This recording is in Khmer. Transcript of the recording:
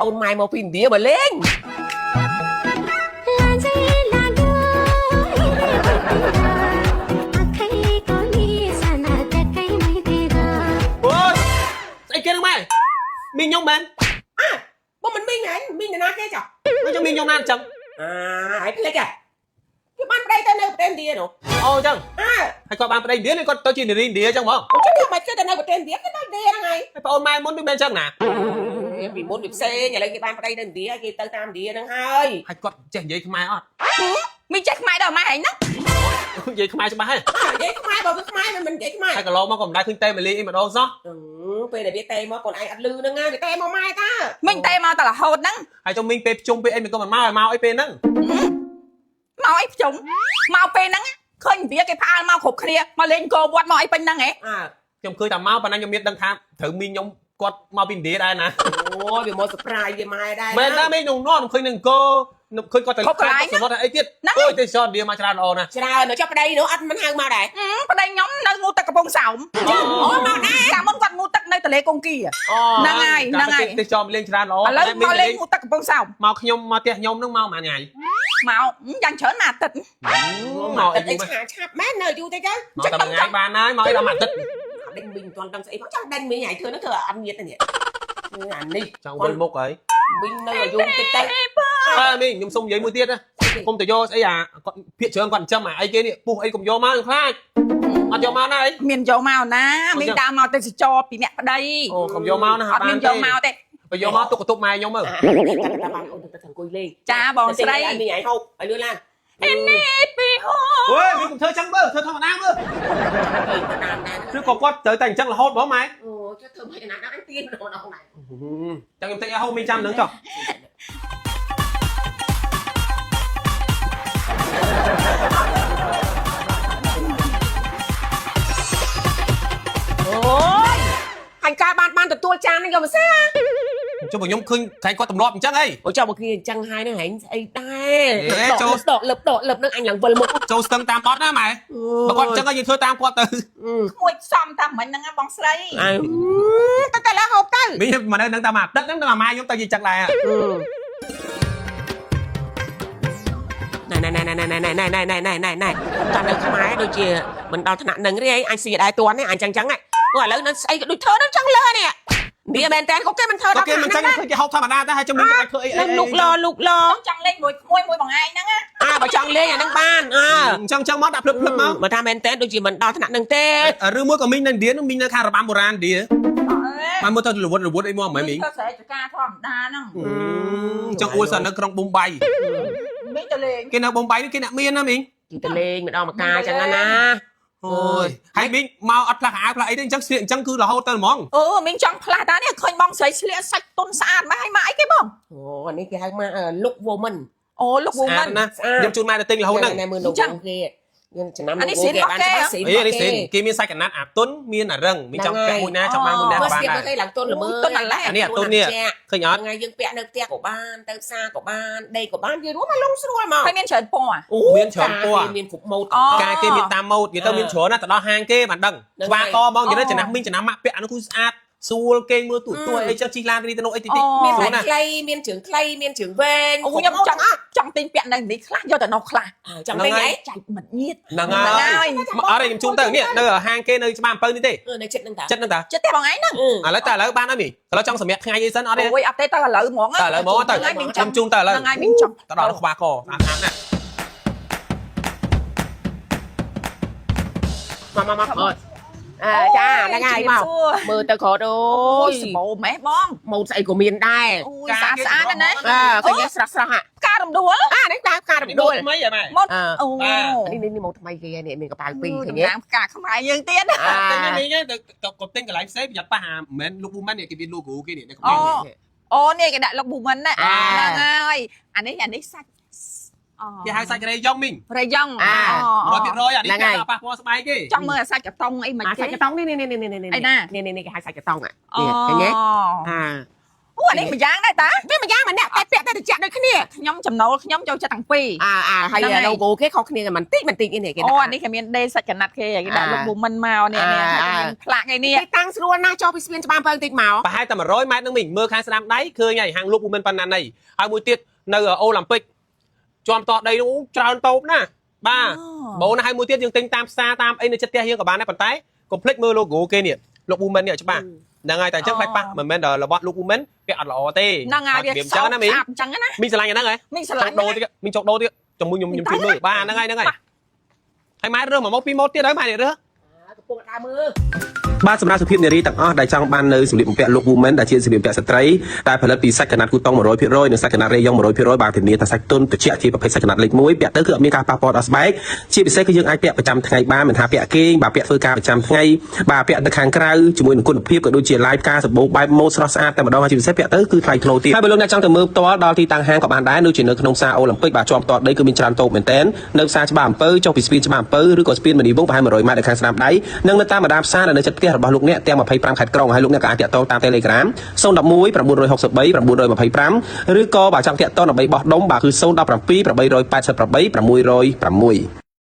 អូនម៉ែមកពីឥណ្ឌាមកលេង लाजै लाग्यो आँखैको निशाना ट्याक्कै मैतिर। អូយស្អីគេហ្នឹងម៉ែមីងខ្ញុំមែន? អាបងមិនមីងហែងមីងនរណាគេចុះ? ខ្ញុំមីងខ្ញុំណាអញ្ចឹង? អាហើយភ្លេចហ៎គេបានប្តីទៅនៅប្រទេសឥណ្ឌានោះ។ អូអញ្ចឹង? អើ ហើយគាត់បានប្តីឥណ្ឌានេះគាត់ទៅជានារីឥណ្ឌាអញ្ចឹងហ្មង? អញ្ចឹងគេមិនគេទៅនៅប្រទេសឥណ្ឌាគេនៅឥណ្ឌាហ្នឹងហើយ។ ហើយប្អូនម៉ែមុនវាមិនអញ្ចឹងណា? ពីមុនវាផ្សេងឥឡូវគេបានប្តីនៅឥណ្ឌាគេទៅតាមឥណ្ឌាហ្នឹងហើយ។ ហើយគាត់ចេះនិយាយខ្មែរអត់? មីងចេះខ្មែរដល់ម៉ែឯងហ្នឹង? និយាយខ្មែរច្បាស់ហើយ? អានិយាយខ្មែរបើវាខ្មែរមិននិយាយខ្មែរ? ហើយកន្លងមកក៏មិនដែលឃើញតែម៉ាលីអីម្ដងសោះ។ អឺពេលដែលវាតេមកកូនឯងអត់លឺហ្នឹងណាវាតេមកម៉ែតា។ មីងតែមកតែរហូតហ្នឹង។ ហើយចុះមីងពេលប្រជុំពេលអីមិនក៏មិនមកឲ្យមកអីពេលហ្នឹង? មកអីប្រជុំមកពេលហ្នឹងឃើញវាគេផ្អើលមកគ្រប់គ្នាមកលេងគោវត្តមកអីពេញហ្នឹងហ៎? អើ ខ្ញុំឃើញតែមកប៉ុន្តែខ្ញុំមានដឹងថាត្រូវមីងខ្ញុំគាត់មកពីឥណ្ឌាដែរណា។ អូយវាមក surprise វាម៉ែដែរ។ មែនតាមីងនោះខ្ញុំឃើញនឹងអង្គខ្ញុំឃើញគាត់ទៅសមុទ្រអីទៀតអើយទេសចរឥណ្ឌាមកច្រើនល្អណាស់។ ច្រើនចុះប្តីនោះអត់មិនហៅមកដែរ? ប្តីខ្ញុំនៅងូទឹកកំពង់សោម អូមកដែរ? កាលមុនគាត់ងូទឹកនៅទន្លេកុងគី អូ ហ្នឹងហើយហ្នឹងហើយ ទេសចរលេងច្រើនល្អ ឥឡូវមកលេងងូទឹកកំពង់សោម។ មកខ្ញុំមកផ្ទះខ្ញុំហ្នឹងមកមួយថ្ងៃ? មកយ៉ាងច្រើនមួយអាទិត្យ។ មកអី អីឆាឆាប់មែននៅយូរតិចទៅ។ មកតែមួយថ្ងៃបានហើយមកអីដល់មួយអាទិត្យ? ដេញមីងមិនទាន់ដឹងស្អីផងចង់ដេញមីងឲ្យធ្វើហ្នឹងធ្វើអត់ញាតទេនេះអានេះ ចង់វិលមុខហើយ។ មីងនៅឲ្យយូរតិចទៅ។ អើមីងខ្ញុំសុំនិយាយមួយទៀតណាកុំទៅយកស្អីអាគាត់ភាកច្រើនគាត់ចិញ្ចឹមអាអីគេនេះពុះអីកុំយកមកខ្ញុំខ្លាចអត់យកមកណាអី។ មានយកមកណាមីងដើរមកទេសចរពីអ្នកប្តី។ អូកុំយកមកណា។ អត់មានយកមកទេ។ បើយកមកទុកកន្ទប់ម៉ែខ្ញុំមើល។ តែបានអូនទៅអង្គុយលេង។ ចាបងស្រី។ មីងឲ្យហូបឲ្យលឿនឡើង។ អេនេះពីហូ អើយមីងកុំធ្វើចឹងមើលធ្វើធម្មតាមើល តាមដែរ ឬក៏គាត់ត្រូវតែអញ្ចឹងរហូតហ្មងម៉ែ? អូចុះធ្វើមិនណាដល់អញទៀនម្ដងដែរ។ ចឹងខ្ញុំទិញឲ្យហូបមីងចាំនឹងចុះ។ អូយអញការបានបានទទួលចានហ្នឹងយកមកសេ ចុះបើខ្ញុំឃើញខែគាត់ទម្លាប់អញ្ចឹងអី? អូចុះមកគ្នាអញ្ចឹងហើយហ្នឹងហែងស្អីដែរ ចូល ដកលឹបដកលឹបហ្នឹងអញឡើងវិលមុខ។ ចូលស្ទឹងតាមបត់ណាម៉ែបើគាត់អញ្ចឹងឲ្យយើងធ្វើតាមគាត់ទៅ។ ក្មួយសំតាមមិញហ្នឹងបងស្រី។ អើទៅតែឡើងហូបទៅ។ មីងមកនៅនឹងតាមអាទិត្យហ្នឹងតាមម៉ែខ្ញុំទៅនិយាយចឹងដែរ។ ណែណែណែណែណែណែណែណែណែណែណែណែតានៅខ្មែរដូចជាមិនដល់ថ្នាក់នឹងទេអញស៊ីដែរតន់ទេអញចឹងចឹងហ៎អូឥឡូវនៅស្អីក៏ដូចធ្វើនឹងចឹងលើនេះនេះមែនតើក៏គេមិនធ្វើ ក៏ ដល់ គេមិនចឹងឃើញគេហូបធម្មតាដែរហើយចាំមីងគេធ្វើអីអី? នឹងលូកលលូកល ចង់លេងមួយក្មួយមួយបងឯងហ្នឹងណា។ អើបើចង់លេងអានឹងបានអើ អញ្ចឹងចឹងមកដាក់ភ្លឹបភ្លឹបមក។ បើថាមែនតើដូចជាមិនដល់ថ្នាក់នឹងទេ ឬមួយក៏មីងនៅឥណ្ឌានោះមីងនៅខាងរបាំបុរាណឥណ្ឌាមកមើលទៅរវត់រវត់អីមកមិនមីង? ទៅស្រែចការធម្មតាហ្នឹង។ ចង់អួតសិននៅក្រុងប៊ុំបៃ មីងទៅលេង គេនៅប៊ុំបៃនេះគេអ្នកមានណាមីង។ គេទៅលេងម្ដងម្កាលចឹងណា។ អូយហើយមីងមកអត់ផ្លាស់អាវផ្លាស់អីទេអញ្ចឹងស្លៀកអញ្ចឹងគឺរហូតទៅហ្មង? អូមីងចង់ផ្លាស់តានេះឃើញបងស្រីស្លៀកសាច់ទុនស្អាតមកហើយមកអីគេបង? អូអានេះគេហៅមក look woman។ អូ look woman។ ណាខ្ញុំជូនម៉ែទៅទិញរហូតហ្នឹង ណែមើលលោកគេយើងចំណាំ អានេះស៊ីនរបស់គេ ស៊ីន អីនេះស៊ីនគេមានសាច់កណាត់អាទុនមានអារឹងមីងចង់ពាក់មួយណាចង់បានមួយណា មើល ក៏បានដែរ ស្ទៀបទៅឡើងទុនល្មើ ទុនអាឡែ អានេះអាទុននេះឃើញអត់? ថ្ងៃយើងពាក់នៅផ្ទះក៏បានទៅផ្សារក៏បានដេកក៏បាននិយាយរួមមកលងស្រួលមក ហើយមានច្រើនពណ៌? មានច្រើនពណ៌។ មានគ្រប់ម៉ូដ។ អូ ការគេមានតាមម៉ូដនិយាយទៅមានច្រើនណាស់ទៅដល់ហាងគេបានដឹងស្វាកហ្មងនិយាយទៅចំណាស់មីងចំណាស់ម៉ាក់ពាក់អានោះគឺស្អាតស្រួលគេងមើលទូទួអីចឹងជិះឡានរីទៅនោះអីតិចតិច មាន ស្រួលណាស់ ខ្លីមានជើងខ្លីមានជើងវែង អូខ្ញុំចង់ចង់ទិញពាក់នៅនេះខ្លះយកទៅនោះខ្លះ ចង់ទិញអី? ចែកមិត្តញាតិ ហ្នឹងហើយអត់ទេខ្ញុំជូនទៅនេះនៅហាងគេនៅច្បារអំពៅនេះទេ នៅចិត្តនឹងតា ចិត្តហ្នឹងតា ចិត្តទេបងឯងហ្នឹង? ឥឡូវតែឥឡូវបានហើយមីងឥឡូវចង់សម្រាប់ថ្ងៃអីសិនអត់ទេ? អូយអត់ទេទៅឥឡូវហ្មង តែឥឡូវហ្មងទៅ ហ្នឹងហើយមីង ខ្ញុំជូនទៅឥឡូវ ហ្នឹងហើយមីងចង់ ទៅដល់ខ្វះកស្អាតស្អាតណាស់។ មកមកមកអើចាហ្នឹងហើយមកមើលទៅក្រោតអូ យ អូយសម្បូរម៉េះបង? ម៉ូតស្អីក៏មានដែរ អូយស្អាតស្អាតណាស់ណា អើឃើញស្រស់ស្រស់ហ่ะ ផ្ការំដួល អានេះដើមផ្ការំដួល ថ្មីហ៎ម៉ែ? ម៉ូត អើ អូ នេះនេះម៉ូតថ្មីគេនេះមានកប៉ៅពីរឃើញទេ? តំណាងផ្កាខ្មែរយើងទៀត អា ទិញនេះមីងទៅទៅក៏ទិញកន្លែងផ្សេងប្រយ័ត្នប៉ះអាមិនមែនលោក woman នេះគេមាន logo គេនេះនៅក្នុងនេះ។ អូនេះគេដាក់ look woman ណាហ្នឹងហើយអានេះអានេះសាច់អូ គេហៅសាច់រេយ៉ុងមីង រយ៉ង 100%អានេះគេអត់ប៉ះពាល់ស្បែកទេ ចង់មើលអាសាច់កតុងអីមិន អា គេ សាច់កតុងនេះនេះនេះនេះនេះ អីណា? នេះនេះគេហៅសាច់កតុងនេះ អូ ឃើញទេអា អូ អានេះមួយយ៉ាងដែរតា វាមួយយ៉ាងម្នាក់តែពាក់តែតិចដូចគ្នា ខ្ញុំចំណូលខ្ញុំចូលចិត្តទាំងពីរ អាអាហើយ ហ្នឹងហើយ logo គេខុសគ្នាតែបន្តិចបន្តិចនេះគេ អូ ដាក់ អានេះគេមានដេសាច់កណាត់គេគេដាក់ អា លោក woman មកនេះនេះ អា ហើយគេមានផ្លាកឯនេះ គេតាំងស្រួលណាស់ចុះពីស្ពានច្បារអំពៅតិចមក ប្រហែលតែ100ម៉ែត្រនឹងមីងមើលខាងស្ដាំដៃឃើញហើយហាងលក់ women ប៉ុណ្ណាណីហើយមួយទៀតនៅអូឡ িম্প ិកជាប់តដីនោះច្រើនតូបណាស់បាទបងណាហើយមួយទៀតយើងទិញតាមផ្សារតាមអីនៅចិត្តផ្ទះយើងក៏បានដែរប៉ុន្តែកុំភ្លេចមើល logo គេនេះលក់ women នេះឲ្យច្បាស់ហ្នឹងហើយតែអញ្ចឹងខ្លាចប៉ះមិនមែនដល់របស់លក់ women វាអត់ល្អទេ ហ្នឹងហើយវា អញ្ចឹងណាមីង ស្អាតអញ្ចឹងណា មីងស្រឡាញ់អាហ្នឹងហ៎ មីងស្រឡាញ់ ចង់ដូរទៀតមីងចង់ដូរទៀតចាំមួយខ្ញុំខ្ញុំជួយមើលបាទហ្នឹងហើយហ្នឹងហើយហើយម៉ែរើសមកមកពីរម៉ូតទៀតហើយម៉ែនេះរើស កំពុងដើរមើល បាទសម្រាប់សុភាពនារីទាំងអស់ដែលចង់បាននៅសម្លៀកបំពាក់លោក woman ដែលជាសម្លៀកបំពាក់ស្ត្រីដែលផលិតពីសាច់កណាត់គូតុង100%និងសាច់កណាត់រេយ៉ុង100%បាទធានាថាសាច់ទន់ត្រជាក់ជាប្រភេទសាច់កណាត់លេខ1ពាក់ទៅគឺអត់មានការប៉ះពាល់ដល់ស្បែកជាពិសេសគឺយើងអាចពាក់ប្រចាំថ្ងៃបានមិនថាពាក់គេងបាទពាក់ធ្វើការប្រចាំថ្ងៃបាទពាក់ទៅខាងក្រៅជាមួយនឹងគុណភាពក៏ដូចជាឡាយផ្កាសម្បូរបែបម៉ូដស្រស់ស្អាតតែម្ដងហើយជាពិសេសពាក់ទៅគឺថ្លៃថ្នូរទៀតហើយបើលោកអ្នកចង់ទៅមើលផ្ទាល់ដល់ទីតាំងហាងក៏បានដែរដូចជានៅក្នុងផ្សារអូឡ িম্প ិកបាទជាប់ផ្ទាល់ដីគឺមានច្រើនតូបមែនទែននៅផ្សារច្បារអំពៅចុះពីស្ពានច្បារអំពៅឬក៏ស្ពានមនីវង្សប្រហែល100ម៉ែត្រនៅខាងស្ដាំដៃនិងនៅតាមបណ្ដាផ្សារដែលនៅជិតផ្ទះរបស់លោកអ្នកទាំង25ខេត្តក្រុងហើយលោកអ្នកក៏អាចទាក់ទងតាម Telegram 011 963 925ឬក៏បើចង់ទាក់ទងដើម្បីបោះដុំបាទគឺ017 888 606